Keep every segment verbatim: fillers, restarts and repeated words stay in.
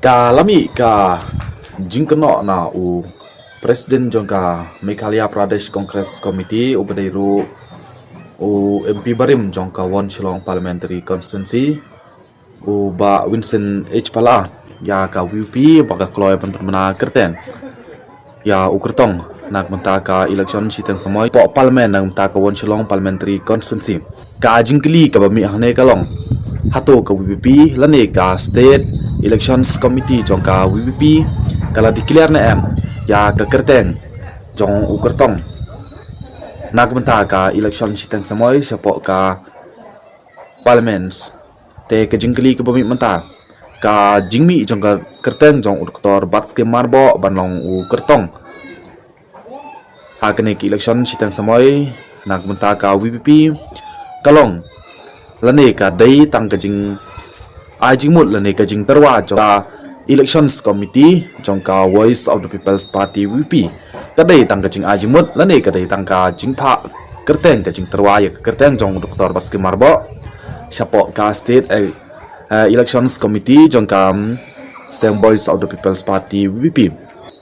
Ka la mih ka jingkynnoh na u President jong ka Meghalaya Pradesh Congress Committee, uba dei ruh u M P barim jong ka Won Shillong Parliamentary Constituency, u Bah Vincent H Pala, ïa ka VPP ba ka kloi ban pynbna kyrteng ïa u kyrtong na ka bynta ka election shiteng samoi hapoh Parliament na ka bynta ka Won Shillong Parliamentary Constituency. Ka jingkylli kaba mih hangne ka long, hato ka VPP lane ka State Elections Committee jong ka VPP ka la declare ne em ïa ka kyrteng jong u kyrtong na ka bynta ka election shiteng samoi shapoh ka Parliament? Te ka jingkylli kaba mih mynta, ka jingmih jong ka kyrteng jong u Doktor Batskhem Myrboh ban long u kyrtong ha kane ka election shiteng samoi na ka bynta ka VPP ka long lane ka dei tang ka jing ai jingmut lane ka jingtyrwa jong ka Elections Committee jong ka Voice of the People's Party, VPP? Ka dei tang ka jingai jingmut lane ka dei tang ka jingphah kyrteng, ka jingtyrwa ïa ka kyrteng jong u Doktor Batskhem Myrboh shapoh ka State, eh, eh, Elections Committee jong ka, mm, seng Voice of the People's Party, VPP?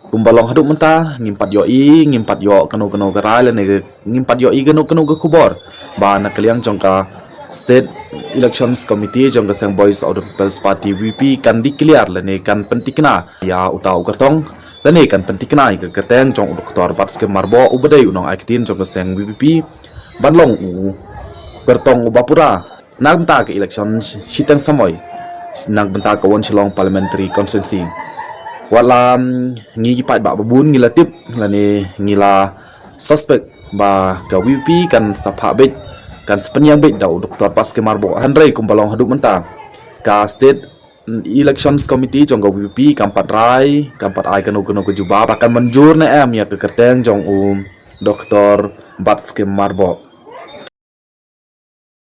Kumba long haduh mynta ngim pat ïohi, ngim pat ïoh kano kano ka rai lane ngim pat ïohi kano kano ka khubor ba na ka liang jong ka State Elections Committee jong ka seng Voice of the People's Party, VPP kan declare lane kan pynthikna ïa uta u kyrtong lane kan pynthikna ïa ka kyrteng jong u Doktor Batskhem Myrboh uba dei u nongai ktien jong ka seng VPP ban long u kyrtong uba pura na ka bynta ka election shiteng samoi na ka bynta ka Won Shillong Parliamentary Constituency. Wat la, mm, ngi ki paidbah babun ngi la tip lane ngi la suspect ba ka VPP kan sa phah beit, kan sa pynïeng beit da u Doktor Batskhem Myrboh, hynrei kumba long haduh mynta ka State Elections Committee jong ka VPP kam pat rai, kam pat ai kano kano ka jubab ba kan mynjur ne em ïa ka kyrteng jong u Doktor Batskhem Myrboh.